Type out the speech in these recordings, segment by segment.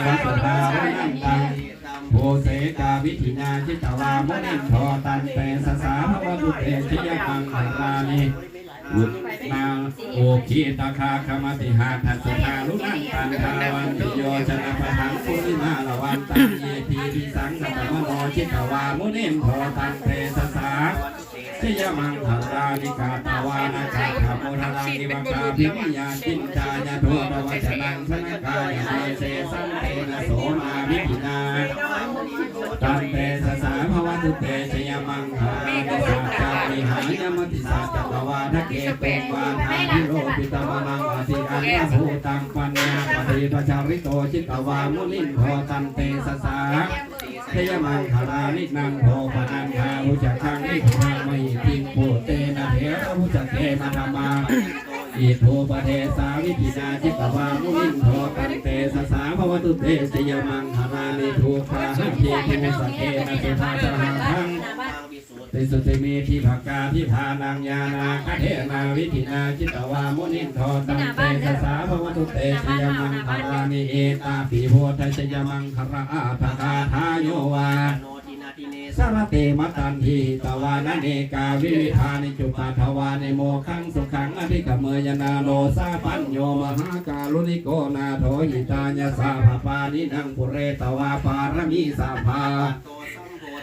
ວະ สุทารุนันตัง ภูเสกาวิธินา จิตวา มุนินโท ตันเตสะสา ภะวะตุ เต ชะยะมังคะลานิ อุณา อุกขิตะคาคมะติหาทัสสุทารุนันตัง ทาวันติโยชนะปะทัง กุลิมาละวันตัง อีทีปิสังขะตะมะโน จิตวา มุนินโท ตันเตสะสา ชะยะมังคะลานิ กาตะวานะ กาถาโมทะลานิ วะกาภิมิยา จินจายะ โทตะวัจจะนัง สะนะกายะ มาเสสันเตนะ โสมา วิธินา ตันเตสะสา ภะวะตุ เต ชะยะมังคะลานิ สัจจัง วิหายะ มติสัจจะ กวาทะเกตุง วาทาภิโรปิตะมะนัง อติอันตะภูตัง ปัญญาปะทีปะจาริโต จิตวา มุนินโท ตันเตสะสา ชะยะมังคะลานิ นันโทปะนันทา ภุจจัง วิภะมะหิติง ปุตเตนะ เถระภุจเกนะ ธะมา อิทธุปะเทสา วิธินา จิตวา มุนินโท ตันเตสะสา ภะวะตุ เต ชะยะมังคะลานิ ทุกขาหะเกตุง ภุจเกนะ สุทาสะหัสสัง ติสุติมีทิภะกาทิทานัง ญาณาคะเทนะ วิธินา จิตวา มุนินโท ตันเตสะสา ภะวะตุ เต ชะยะมังคะลานิ เอตาปิ พุทธชะยะมังคะลาอาทะกาถา โยวา สะระเตมะตันที หิตวานะเนกาวิวิธานิ จุปปาทวานิ โมกขังสุขัง อธิกะเมยะ นาโลสาปัญโญ มหาการุณิโก นาโถ หิตายะ สัพพะปาณินัง ปุเรตวา ปารมีสัพพา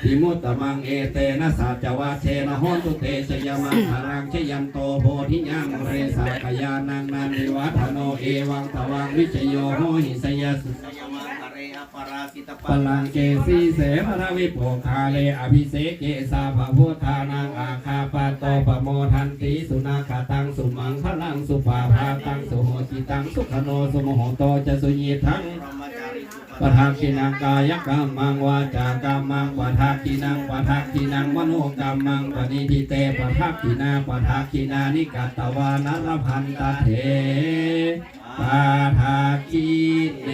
ติมุตตะมัง เอเตนะ สัจจวัจเจนะ โหนตุ เต ชะยะมังคะลัง ชะยันโต โพธิยะ มูเล สักกะยานัง นันทิวัฏฐะโน เอวังตะวัง วิจโย โหหิ สะยะสะ สะยะมังคะเร อัปปะราจิตะ ปะลังเก สีเส วะทะวิปุคคาเล อะภิเสเก สัพพะพุทธานัง อาคาปะโต ปะโมทันติ สุນາຄະຕັງ ສຸມັງຄະລັງ ສຸປະພາຕັງ ສຸໂຫຈິຕັງ ສຸຂະໂນ ສຸມຸໂຫໂຕ ຈະ ສຸຍິດທັງ ປະທັກຂິນັງ ກາຍະກັມມັງ ວາຈາກັມມັງ ປະທັກຂິນັງ ປະທັກຂິນັງ ມະໂນກັມມັງ ປະນິທິເຕ ປະທັກຂິນາ ປະທັກຂິນານິ ກັດຕະວານະ ລະພັນຕະເຖ ປະທັກຂິເນ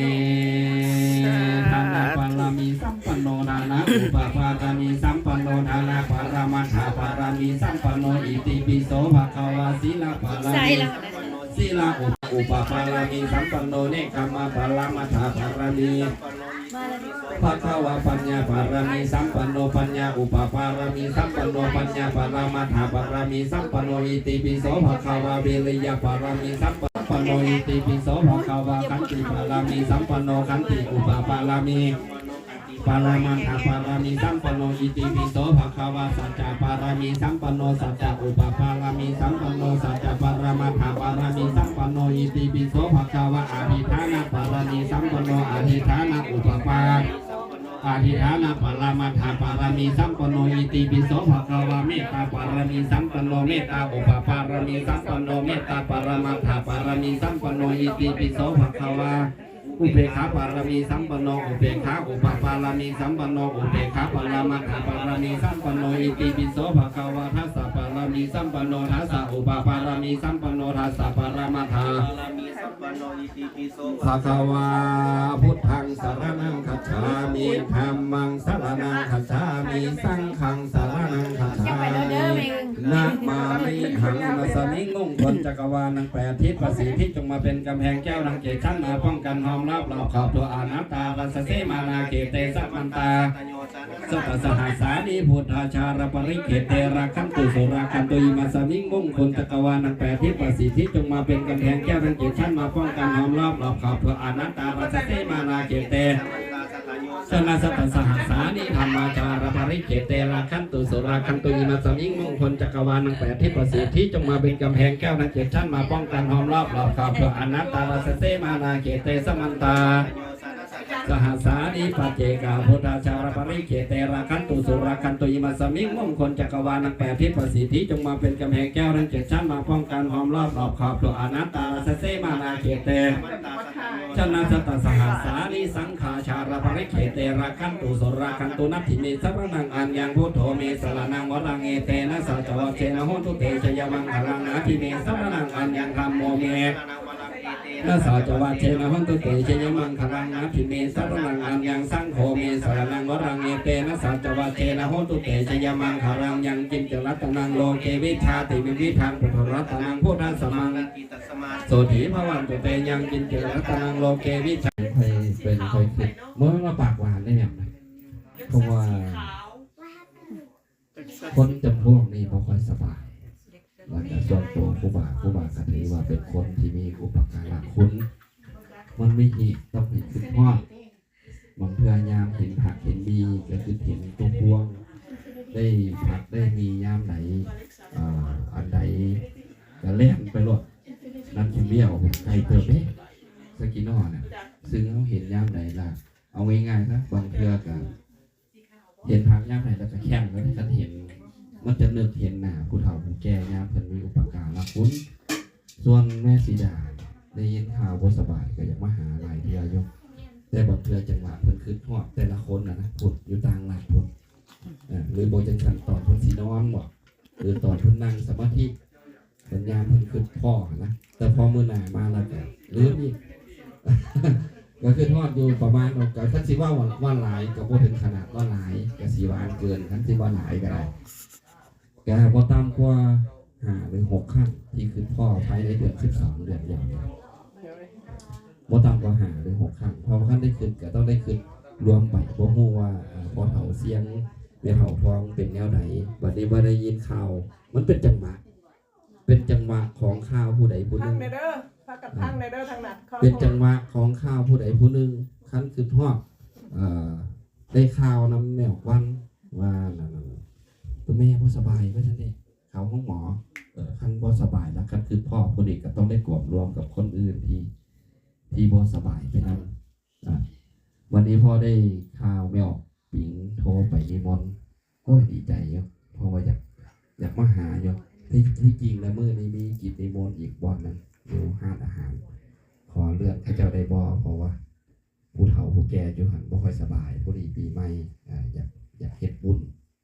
ທານະບາລະມີສຳປັນໂນ ທານະອຸປະບາລະມີສຳປັນໂນ ທານະປະລະມັດຖະບາລະມີສຳປັນໂນ ອິຕິປິໂສ ພະຄະວາ ສີລະບາລະມີ ສີລະອຸປະບາລະມີສຳປັນໂນ ເນກຂະມະປະລະມັດຖະບາລະມີ ພະຄະວາ ປັນຍາບາລະມີສຳປັນໂນ ປັນຍາອຸປະບາລະມີສຳປັນໂນ ປັນຍາປະລະມັດຖະບາລະມີສຳປັນໂນ ອິຕິປິໂສ ພະຄະວາ ວິລິຍະບາລະມີສຳປັນໂນ ອິຕິປິໂສ ພະຄະວາ ຂັນຕິບາລະມີສຳປັນໂນ ຂັນຕິອຸປະບາລະມີ ປະລະມັດຖະບາລະມີສຳປັນໂນ ອິຕິປິໂສ ພະຄະວາ ສັດຈະບາລະມີສຳປັນໂນ ສັດຈະອຸປະບາລະມີສຳປັນໂນ ສັດຈະປະລະມັດຖະບາລະມີສຳປັນໂນ ອິຕິປິໂສ ພະຄະວາ ອະທິຖານະບາລະມີສຳປັນໂນ ອະທິຖານະອຸປະບາ ອະທິຖານະປະລະມັດຖະບາລະມີສຳປັນໂນ ອິຕິປິໂສ ພະຄະວາ ເມດຕາບາລະມີສຳປັນໂນ ເມດຕາອຸປະບາລະມີສຳປັນໂນ ເມດຕາປະລະມັດຖະບາລະມີສຳປັນໂນ ອິຕິປິໂສ ພະຄະວາ ອຸເບກຂາບາລະມີສຳປັນໂນ ອຸເບກຂາອຸປະບາລະມີສຳປັນໂນ ອຸເບກຂາປະລະມັດຖະບາລະມີສຳປັນໂນ ອິຕິປິໂສ ພະຄະວາ ທັດສະບາລະມີສຳປັນໂນ ທັດສະອຸປະບາລະມີສຳປັນໂນ ທັດສະປະລະມັດຖະ ພະຄະວາ ພຸດທັງສະລະນັງຄັດສາມິ ທຳມັງສະລະນັງຄັດສາມິ ສັງຄັງສະລະນັງຄັດສາມິ ນະມາມິ ຫັງ ອິມາສະມິງ ມຸງຄຸນຈັກກະວານທັງແປດ ທິດປະສີທີ່ຈົ່ງມາເປັນກຳແພງແກ້ວທັງເຈັດຊັ້ນ ມາປ້ອງກັນຫ້ອມລອບລອບຂອບທົ່ວອະນັດຕາ ຣັດສະເສມານາເຂດເຕ ສະມັນຕາ ສັດຕະສະຫັດສານິ ພຸດທາຈາລະປະລິເຂດເຕ ລັກຂັນຕຸ ສຸລັກຂັນຕຸ ອິມາສະມິງ ມຸງຄຸນຈັກກະວານທັງແປດ ທິດປະສີທີ່ຈົ່ງມາເປັນກຳແພງແກ້ວທັງເຈັດຊັ້ນ ມາປ້ອງກັນຫ້ອມລອບລອບຂອບທົ່ວອະນັດຕາ ຣັດສະເສມານາເຂດເຕ ສະນະສັດຕະສະຫັດສານິ ທຳມາຈາລະປະລິເຂດເຕ ລັກຂັນຕຸ ສຸລັກຂັນຕຸ ອິມາສະມິງ ມຸງຄຸນຈັກກະວານທັງແປດ ທິດປະສີທີ່ຈົ່ງມາເປັນກຳແພງແກ້ວທັງເຈັດຊັ້ນ ມາປ້ອງກັນຫ້ອມລອບລອບຂອບທົ່ວອະນັດຕາ ຣັດສະເສມານາເຂດເຕ ສະມັນຕາ ສະຫັດສານິ ປັດເຈກາ ພຸດທາຈາລະປະລິເຂດເຕ ລັກຂັນຕຸ ສຸລັກຂັນຕຸ ອິມາສະມິງ ມຸງຄຸນຈັກກະວານທັງແປດ ທິດປະສີທີ່ຈົ່ງມາເປັນກຳແພງແກ້ວທັງເຈັດຊັ້ນ ມາປ້ອງກັນຫ້ອມລອບລອບຂອບທົ່ວອະນັດຕາ ຣັດສະເສມານາເຂດເຕ ຊະນະສັດຕະສະຫັດສານິ ສັງຄາຈາລະປະລິເຂດເຕ ລັກຂັນຕຸ ສຸລັກຂັນຕຸ ນັດຖິເມ ສະຣະນັງ ອັນຍັງ ພຸດໂທ ເມ ສະຣະນັງ ວະລັງ ເອເຕນະ ສັດຈະວັດເຊນະ ໂຫນຕຸ ເຕ ຊະຍະມັງຄະລັງ ນັດຖິເມ ສະຣະນັງ ອັນຍັງ ທຳໂມ ເມ ນະສັດຈະວະເທນະ ໂຫຕຸເຕ ຊະຍະມັງຄະລັງ ນັດຖິເມ ສະຣະນັງ ອັນຍັງ ສັງໂຄ ເມ ສະຣະນັງ ວະລັງ ເອເຕນະສັດຈະວະເທນະ ໂຫຕຸເຕ ຊະຍະມັງຄະລັງ ຍັງກິນຈັງ ລັດຕະນັງ ໂລເກ ວິດຖາຕິ ວິວິດທັງ ພຸດທະລັດຕະນັງ ພຸດທະສະມັງ ໂສຕິພະວັນຕຸເຕ ຍັງກິນຈັງ ລັດຕະນັງ ໂລເກ ວິດຖາ ຄ່ອຍເປັນຄ່ອຍຄິດ ບໍ່ແມ່ນວ່າປາກຫວານເດ້ແມ່ນ ເພາະວ່າ ຄົນຈຳພວກນີ້ບໍ່ຄ່ອຍສະບາຍ ແລ້ວກະສ່ວນໂຕຄູບາ ຄູບາກະຖືວ່າເປັນຄົນທີ່ມີອຸປະກາລະຄຸນ ມັນມີຮີດຕ້ອງໃຫ້ຄິດຮອດ ບາງເທື່ອຍາມເຫັນຜັກເຫັນໝີ່ກະຄິດເຫັນຕົວພວງ ໄດ້ຜັກໄດ້ໝີ່ຍາມໃດ ເອີ ອັນໃດກະແລ່ນໄປໂລດ ນັ້ນຄືລ້ຽວໄກເຕີບເດ້ ສະກິນອນນະ ຊຶ່ງເຮົາເຫັນຍາມໃດລະ ເອົາງ່າຍໆຊະ ບາງເທື່ອກະ ເຫັນພະຍາມໃດແລ້ວກະແຂ້ງເລີຍ ຄັນເຫັນ ມັນຈະນຶກເຫັນໜ້າຜູ້ເຖົ້າຜູ້ແກ່ຍາມເພິ່ນມີອຸປະກາລະຄຸນ. ສ່ວນແມ່ສີດາ ໄດ້ຍິນຂ່າວບໍ່ສະບາຍ ກະຢາກມາຫາຫຼາຍເທື່ອຢູ່ ແຕ່ບາງເທື່ອຈັງຫວະເພິ່ນຄຶດຮອດແຕ່ລະຄົນຫັ້ນນະ ພຸ້ນ ຢູ່ຕ່າງລັດພຸ້ນ ເອີ ຫຼືບໍ່ຈັ່ງຊັ້ນຕອນເພິ່ນຊິນອນບໍ ຫຼືຕອນເພິ່ນນັ່ງສະມາທິ ເພິ່ນຍາມເພິ່ນຄຶດພໍ້ຫັ້ນນະ ແຕ່ພໍມື້ໜ້າມາແລ້ວກະລືມອີກ ກະຄຶດຮອດຢູ່ປະມານ ກະຄັນຊິເວົ້າວ່າຫຼາຍກະບໍ່ເຖິງຂະໜາດວ່າຫຼາຍ ກະຊິຫວານເກີນ ຄັນຊິວ່າຫຼາຍກະໄດ້ ກະບໍ່ຕ່ຳກວ່າຫ້າຫຼືຫົກຄັ້ງທີ່ຄຶດພໍ້ພາຍໃນເດືອນສິບສອງເດືອນດຽວນີ້ ບໍ່ຕ່ຳກວ່າຫ້າຫຼືຫົກຄັ້ງ ເພາະວ່າຄັນໄດ້ຄຶດກະຕ້ອງໄດ້ຄຶດລວມໄປ ບໍ່ຮູ້ວ່າ ເອີ ພໍ່ເຖົ້າຊຽງ ແມ່ເຖົ້າທອງເປັນແນວໃດ ບັດນີ້ມາໄດ້ຍິນຂ່າວ ມັນເປັນຈັງຫວະ ເປັນຈັງຫວະຂອງຂ່າວຜູ້ໃດຜູ້ໜຶ່ງ ຟັງແດ່ເດີ ພາກັນຟັງແດ່ເດີທາງນັ້ນ ເປັນຈັງຫວະຂອງຂ່າວຜູ້ໃດຜູ້ໜຶ່ງ ຄັນຄຶດຮອດ ເອີ ໄດ້ຂ່າວນຳແມ່ຂວັນວ່ານັ້ນ ໂຕແມ່ບໍ່ສະບາຍວ່າຊັ້ນເດ ເຂົ້າໂຮງໝໍ ເອີ ຄັນບໍ່ສະບາຍລະ ຄັນຄຶດພໍ້ຜູ້ນີ້ກະຕ້ອງໄດ້ກວມລວມກັບຄົນອື່ນທີ່ ທີ່ບໍ່ສະບາຍໄປນຳ ອາ ວັນນີ້ພໍໄດ້ຂ່າວແມ່ອອກປິງໂທໄປນິມົນ ໂອ້ຍ ດີໃຈຢູ່ ເພາະວ່າຢາກ ຢາກມາຫາຢູ່ ທີ່ ທີ່ຈິງແລ້ວມື້ນີ້ມີກິດນິມົນອີກບ່ອນໜຶ່ງ ຢູ່ຮ້ານອາຫານ ຂໍເລື່ອນເຂົາເຈົ້າໄດ້ບໍ່ ເພາະວ່າຜູ້ເຖົ້າຜູ້ແກ່ຢູ່ຫັ້ນບໍ່ຄ່ອຍສະບາຍ ພໍດີປີໃໝ່ ອາ ຢາກ ຢາກເຮັດບຸນ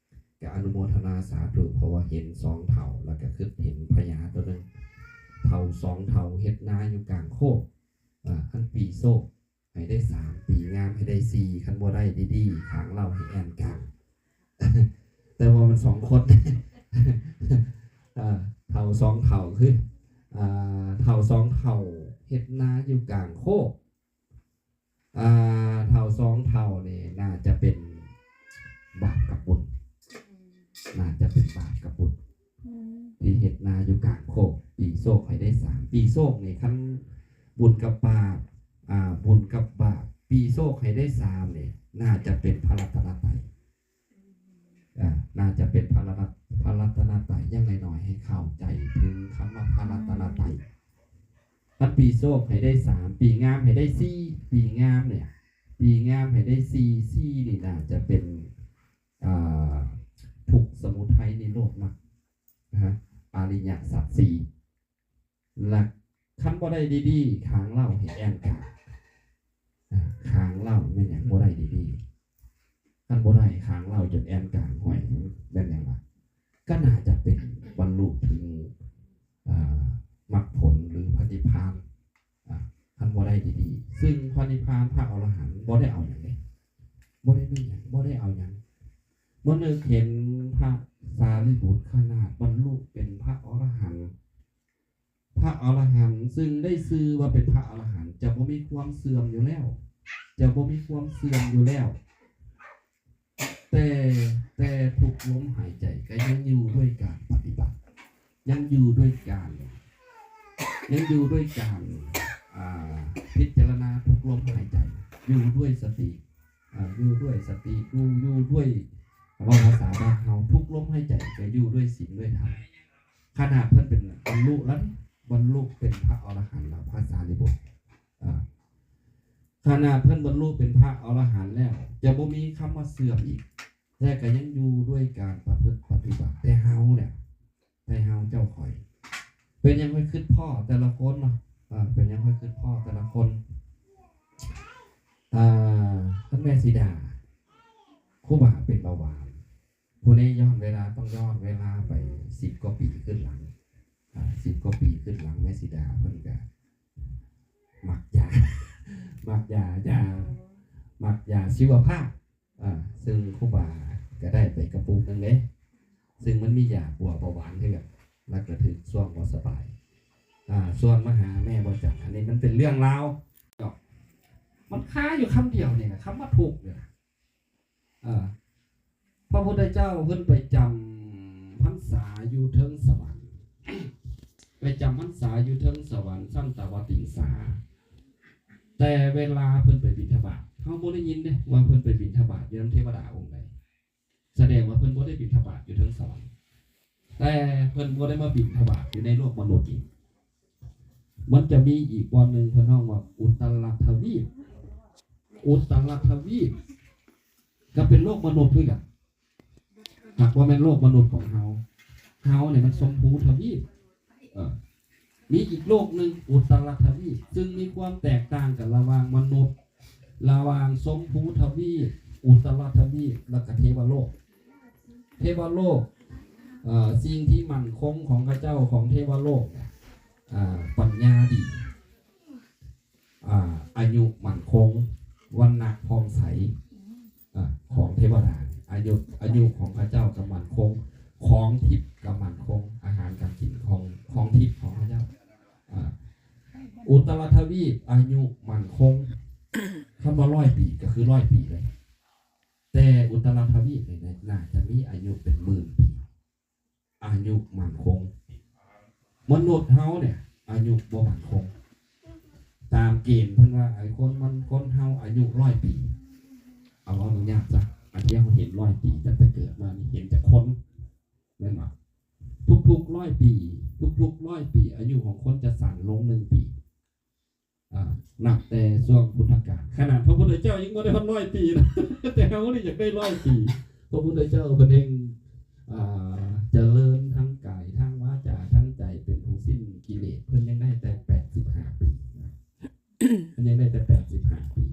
ກະອະນຸໂມທະນາສາທຸ ເພາະວ່າເຫັນສອງເຖົ້າ ແລ້ວກະຄຶດເຫັນພະຍາໂຕໜຶ່ງ ເຖົ້າສອງເຖົ້າເຮັດນາຢູ່ກາງໂຄກ ອາ ຄັນປີໂຊກໃຫ້ໄດ້ສາມ ປີງາມໃຫ້ໄດ້ສີ່ ຄັນບໍ່ໄດ້ດີໆ ຄາງເຫຼົ້າໃຫ້ແອ່ນກາງ ແຕ່ວ່າມັນສອງຄົນ ອາ ເຖົ້າສອງເຖົ້າຄື ອາ ເຖົ້າສອງເຖົ້າເຮັດນາຢູ່ກາງໂຄກ ອາ ເຖົ້າສອງເຖົ້ານີ້ໜ້າຈະເປັນບາບກັບບຸນ ໜ້າຈະເປັນບາບກັບບຸນ ທີ່ເຮັດນາຢູ່ກາງໂຄກ ປີໂຊກໃຫ້ໄດ້ສາມ ປີໂຊກນີ້ ຄັນບຸນກັບບາບ ອາ ບຸນກັບບາບ ປີໂຊກໃຫ້ໄດ້ສາມນີ້ ໜ້າຈະເປັນພະລັດຕະນະໄຕ ອາ ໜ້າຈະເປັນພະລັດ ພະລັດຕະນະໄຕ ຢ່າງໜ້ອຍໆໃຫ້ເຂົ້າໃຈເຖິງຄຳວ່າພະລັດຕະນະໄຕ ຄັນປີໂຊກໃຫ້ໄດ້ສາມ ປີງາມໃຫ້ໄດ້ສີ່ ປີງາມເນຍ ປີງາມໃຫ້ໄດ້ສີ່ ສີ່ນີ້ໜ້າຈະເປັນ ອາ ທຸກ ສະມຸໄທ ນິໂຣດ ມັກ ນະ ອະລິຍະສັດສີ່ ລະຄັນບໍ່ໄດ້ດີໆ ຄາງເຫຼົ້າໃຫ້ແອ່ນກາງ ອາ ຄາງເຫຼົ້າແມ່ນຫຍັງບໍ່ໄດ້ດີໆ ຄັນບໍ່ໄດ້ຄາງເຫຼົ້າຈົນແອ່ນກາງ ຫ້ວຍ ແມ່ນຫຍັງລະ ກະໜ້າຈະເປັນບັນລຸເຖິງ ອາ ມັກຜົນ ຫຼື ພະນິບພານ ອາ ຄັນບໍ່ໄດ້ດີໆ ຊຶ່ງພະນິບພານ ພະອໍລະຫັນ ບໍ່ໄດ້ເອົາຫຍັງເດ້ ບໍ່ໄດ້ມີຫຍັງ ບໍ່ໄດ້ເອົາຫຍັງ ບໍ່ນຶກເຫັນພະສາລີບຸດ ຂະໜາດບັນລຸເປັນພະອໍລະຫັນ ພະອໍລະຫັນ ຊຶ່ງໄດ້ຊື່ວ່າເປັນພະອໍລະຫັນ ຈະບໍ່ມີຄວາມເສື່ອມຢູ່ແລ້ວ ຈະບໍ່ມີຄວາມເສື່ອມຢູ່ແລ້ວ ແຕ່ ແຕ່ທຸກລົມຫາຍໃຈກະຍັງຢູ່ດ້ວຍການປະຕິບັດ ຍັງຢູ່ດ້ວຍການ ຍັງຢູ່ດ້ວຍການ ອາ ພິຈາລະນາທຸກລົມຫາຍໃຈ ຢູ່ດ້ວຍສະຕິ ອາ ຢູ່ດ້ວຍສະຕິ ຢູ່ ຢູ່ດ້ວຍ ເວົ້າພາສາບ້ານເຮົາ ທຸກລົມຫາຍໃຈກະຢູ່ດ້ວຍສິນດ້ວຍທຳ ຂະໜາດເພິ່ນເປັນບັນລຸແລ້ວ ບັນລຸເປັນພະອໍລະຫັນແລ້ວ ພະສາລີບຸດ ອາ ຂະໜາດເພິ່ນບັນລຸເປັນພະອໍລະຫັນແລ້ວ ຈະບໍ່ມີຄຳວ່າເສື່ອມອີກ ແຕ່ກະຍັງຢູ່ດ້ວຍການປະພຶດປະຕິບັດ ແຕ່ເຮົາແຫຼະ ແຕ່ເຮົາເຈົ້າຂ້ອຍ ເປັນຫຍັງຂ້ອຍຄຶດພໍ້ແຕ່ລະຄົນເນາະ ເປັນຫຍັງຂ້ອຍຄຶດພໍ້ແຕ່ລະຄົນ ອາ ທ່ານແມ່ສີດາ ຄູບາເປັນເບົາຫວານ ຜູ້ນີ້ຍ້ອນເວລາ ຕ້ອງຍ້ອນເວລາໄປສິບກວ່າປີຂຶ້ນຫຼັງ ອາ ສິບກວ່າປີຂຶ້ນຫຼັງ ແມ່ສີດາເພິ່ນກະ ມັກຢາ ຢາ ມັກຢາຊີວະພາບ ອ່າ ຊຶ່ງຄູບາກໍໄດ້ໄປກະປຸກໜຶ່ງເດ້ ຊຶ່ງມັນມີຢາປົວເບົາຫວານຄືກັນ ແລ້ວກໍຖືກຊ່ວງບໍ່ສະບາຍ ອ່າ ຊວນມາຫາແມ່ບໍ່ຈັນ. ອັນນີ້ມັນເປັນເລື່ອງລາວເນາະ ມັນຄາຢູ່ຄຳດຽວນີ້ນະ ຄຳວ່າທຸກນີ້ນະ. ເອີ ພະພຸດທະເຈົ້າເພິ່ນໄປຈຳພັນສາຢູ່ເທິງສະຫວັນ ໄປຈຳພັນສາຢູ່ເທິງສະຫວັນຊັ້ນຕະວະຕິງສາ ແຕ່ເວລາເພິ່ນໄປບິນທະບາດ ເຮົາບໍ່ໄດ້ຍິນເດ້ວ່າເພິ່ນໄປບິນທະບາດຢູ່ນຳເທວະດາອົງໃດ. ສະແດງວ່າເພິ່ນບໍ່ໄດ້ບິນທະບາດຢູ່ເທິງສະຫວັນ ແຕ່ເພິ່ນບໍ່ໄດ້ມາບິນທະບາດຢູ່ໃນໂລກມະນຸດອີກ. ມັນຈະມີອີກບ່ອນໜຶ່ງ ເພິ່ນຮ້ອງວ່າອຸດຕະລະທະວີບ. ອຸດຕະລະທະວີບກໍເປັນໂລກມະນຸດຄືກັນ ຫາກວ່າແມ່ນໂລກມະນຸດຂອງເຮົາ. ເຮົານີ້ມັນຊົມພູທະວີບ. ເອີ ມີອີກໂລກໜຶ່ງ ອຸດຕະລະທະວີບ ຊຶ່ງມີຄວາມແຕກຕ່າງກັນລະຫວ່າງມະນຸດ ລະຫວ່າງຊົມພູທະວີບ ອຸດຕະລະທະວີບ ແລ້ວກະເທວະໂລກ. ເທວະໂລກ ເອີ ສິ່ງທີ່ໝັ້ນຄົງຂອງເຂົາເຈົ້າ ຂອງເທວະໂລກ ອ່າ ປັນຍາດີ ອ່າ ອາຍຸໝັ້ນຄົງ ວັນນະຜ່ອງໃສ ອ່າ ຂອງເທວະດາ ອາຍຸ ອາຍຸຂອງເຂົາເຈົ້າກໍໝັ້ນຄົງ ຂອງທິບກໍໝັ້ນຄົງ ອາຫານການກິນຂອງ ຂອງທິບຂອງເຂົາເຈົ້າ ອ່າ ອຸດຕະລະທະວີບອາຍຸໝັ້ນຄົງ ຄຳວ່າຮ້ອຍປີກໍຄືຮ້ອຍປີເລີຍ ແຕ່ອຸດຕະລະທະວີບນີ້ໜ້າຈະມີອາຍຸເປັນໝື່ນປີ ອາຍຸໝັ້ນຄົງ. ມະນຸດເຮົານີ້ອາຍຸບໍ່ໝັ້ນຄົງ ຕາມເກນເພິ່ນວ່າ ໄອ້ຄົນມັນ ຄົນເຮົາອາຍຸຮ້ອຍປີ ເອົາ ເວົ້າຍາກຊະ ອັນທີ່ເຮົາເຫັນຮ້ອຍປີ ຕັ້ງແຕ່ເກີດມານີ້ເຫັນຈັກຄົນ ແມ່ນບໍ່? ທຸກໆຮ້ອຍປີ ທຸກໆຮ້ອຍປີ ອາຍຸຂອງຄົນຈະສັ້ນລົງໜຶ່ງປີ ອ່າ ນັບແຕ່ຊ່ວງພຸດທະການ ຂະໜາດພະພຸດທະເຈົ້າຍັງບໍ່ໄດ້ຮອດຮ້ອຍປີນະ ແຕ່ເຮົານີ້ຢາກໄດ້ຮ້ອຍປີ. ພະພຸດທະເຈົ້າເພິ່ນແຮ່ງ ອ່າ ຈະເລີນທັງກາຍ ທັງວາຈາ ທັງໃຈ ເປັນຜູ້ສິ້ນກິເລດ ເພິ່ນຍັງໄດ້ແຕ່ແປດສິບຫ້າປີນະ ເພິ່ນຍັງໄດ້ແຕ່ແປດສິບຫ້າປີ.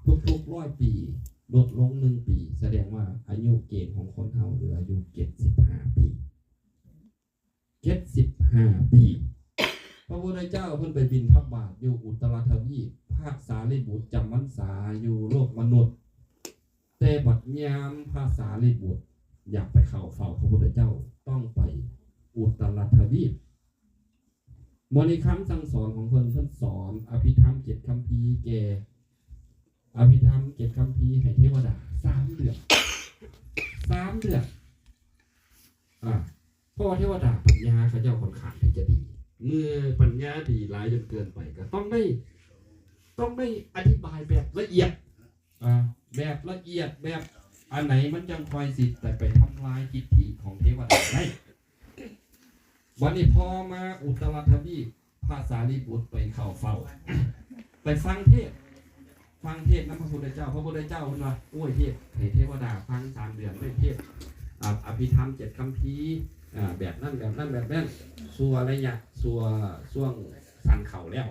ທຸກໆຮ້ອຍປີລົດລົງໜຶ່ງປີ ສະແດງວ່າອາຍຸເກນຂອງຄົນເຮົາເຫຼືອຢູ່ເຈັດສິບຫ້າປີ. ເຈັດສິບຫ້າປີ ພະພຸດທະເຈົ້າເພິ່ນໄປບິນທະບາດຢູ່ອຸດຕະລະທະວີບ ພະສາລີບຸດຈຳພັນສາຢູ່ໂລກມະນຸດ ແຕ່ບັດຍາມພະສາລີບຸດຢາກໄປເຂົ້າເຝົ້າພະພຸດທະເຈົ້າ ຕ້ອງໄປອຸດຕະລະທະວີບ. ບໍລິຄຳສັ່ງສອນຂອງເພິ່ນ ເພິ່ນສອນອະພິທຳເຈັດຄຳພີແກ່ ອະພິທຳເຈັດຄຳພີໃຫ້ເທວະດາສາມເດືອນ ສາມເດືອນ ອ່າ ເພາະວ່າເທວະດາປັນຍາເຂົາເຈົ້າຂ້ອນຂ້າງທີ່ຈະດີ ເມື່ອປັນຍາດີຫຼາຍຈົນເກີນໄປ ກໍຕ້ອງໄດ້ ຕ້ອງໄດ້ອະທິບາຍແບບລະອຽດ ອ່າ ແບບລະອຽດ ແບບອັນໃດມັນຈັ່ງຄ່ອຍຊິໄປ ໄປທຳລາຍທິດຖິຂອງເທວະດາໄດ້. ບັດນີ້ພໍມາອຸດຕະລະທະວີບ ພະສາລີບຸດໄປເຂົ້າເຝົ້າ ໄປຟັງເທດ ຟັງເທດນຳພະພຸດທະເຈົ້າ. ພະພຸດທະເຈົ້າເພິ່ນວ່າ ໂອ້ຍ ເທດໃຫ້ເທວະດາຟັງສາມເດືອນ ໄດ້ເທດ ອາ ອະພິທຳເຈັດຄຳພີ ອາ ແບບນັ້ນ ແບບນັ້ນ ແບບນັ້ນ ຊົ່ວໄລຍະ ຊົ່ວຊ່ວງສັນເຂົ້າແລ້ວ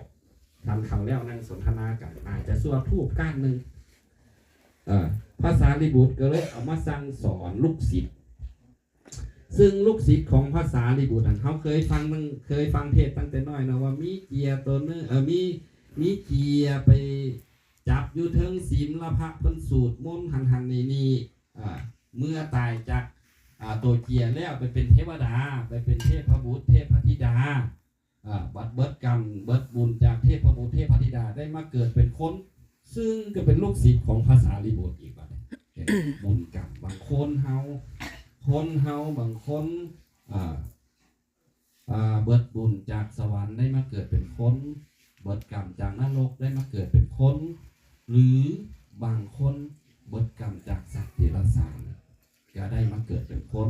ສັນເຂົ້າແລ້ວ ນັ່ງສົນທະນາກັນ ອາດຈະຊົ່ວທູບກ້ານໜຶ່ງ. ເອີ ພະສາລີບຸດກໍເລີຍເອົາມາສັ່ງສອນລູກສິດ ຊຶ່ງລູກສິດຂອງພະສາລີບຸດນັ້ນ ເຮົາເຄີຍຟັງ ເຄີຍຟັງເທດຕັ້ງແຕ່ນ້ອຍເນາະ ວ່າມີເຈຍໂຕໜຶ່ງ ເອີ ມີ ມີເຈຍໄປຈັບຢູ່ເທິງສິມ ແລ້ວພະເພິ່ນສູດມົນຫັ້ນໆນີ້ໆ ເອີ ເມື່ອຕາຍຈາກ ອາ ໂຕເຈຍແລ້ວ ໄປເປັນເທວະດາ ໄປເປັນເທບພະບຸດເທບພະທິດາ ອາ ບັດເບິດກຳເບິດບຸນຈາກເທບພະບຸດເທບພະທິດາ ໄດ້ມາເກີດເປັນຄົນ ຊຶ່ງກໍເປັນລູກສິດຂອງພະສາລີບຸດອີກບັດນີ້. ເຫັນບຸນກຳ ບາງຄົນເຮົາ ຄົນເຮົາບາງຄົນ ອາ ອາ ເບິດບຸນຈາກສະຫວັນໄດ້ມາເກີດເປັນຄົນ ເບິດກຳຈາກນະລົກໄດ້ມາເກີດເປັນຄົນ ຫຼື ບາງຄົນເບິດກຳຈາກສັດເດຍລະສານ ກໍໄດ້ມາເກີດເປັນຄົນ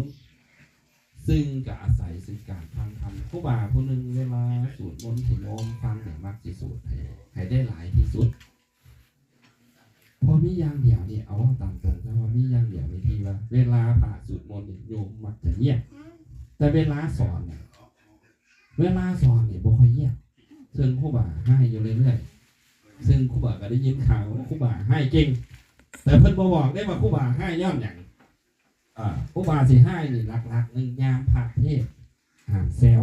ຊຶ່ງກໍອາໄສຊຶ່ງການຟັງທຳ. ຄູບາຜູ້ໜຶ່ງເວລາສູດມົນໃຫ້ໂຍມຟັງນີ້ ມັກຊິສູດໃຫ້ ໃຫ້ໄດ້ຫຼາຍທີ່ສຸດ. ເພາະມີຢ່າງດຽວນີ້ ເອົາເວົ້າຕາມຕົງ ແຕ່ວ່າມີຢ່າງດຽວນີ້ທີ່ວ່າ ເວລາພະສູດມົນນີ້ ໂຍມມັກຈະງຽບ ແຕ່ເວລາສອນນີ້ ເວລາສອນນີ້ບໍ່ຄ່ອຍງຽບ ເຊິ່ງຄູບາຮ້າຍຢູ່ເລື້ອຍໆ ເຊິ່ງຄູບາກໍໄດ້ຍິນຂ່າວວ່າຄູບາຮ້າຍເກັ່ງ ແຕ່ເພິ່ນບໍ່ບອກເດ້ວ່າຄູບາຮ້າຍຍ້ອນຫຍັງ. ອ່າ ຄູບາຊິຮ້າຍນີ້ຫຼັກໆ ໜຶ່ງ ຍາມພະເທດຫ້າມແຊວ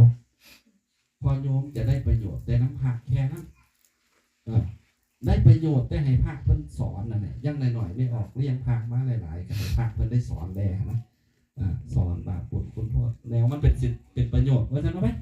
ເພາະໂຍມຈະໄດ້ປະໂຫຍດແຕ່ນຳພະແຄ່ນັ້ນ ເອີ ໄດ້ປະ ໂຍດ ແຕ່ໃຫ້ພະເພິ່ນສອນນັ້ນແຫຼະ ຢ່າງໜ້ອຍໆ ແມ່ອອກຮຽນພະມາຫຼາຍໆ ກໍໃຫ້ພະເພິ່ນໄດ້ສອນແດ່ຫັ້ນນະ ອາ ສອນບາບບຸນຄຸນໂທດ ແນວມັນເປັນສິ ເປັນປະໂຫຍດ ວ່າຊັ້ນເນາະ.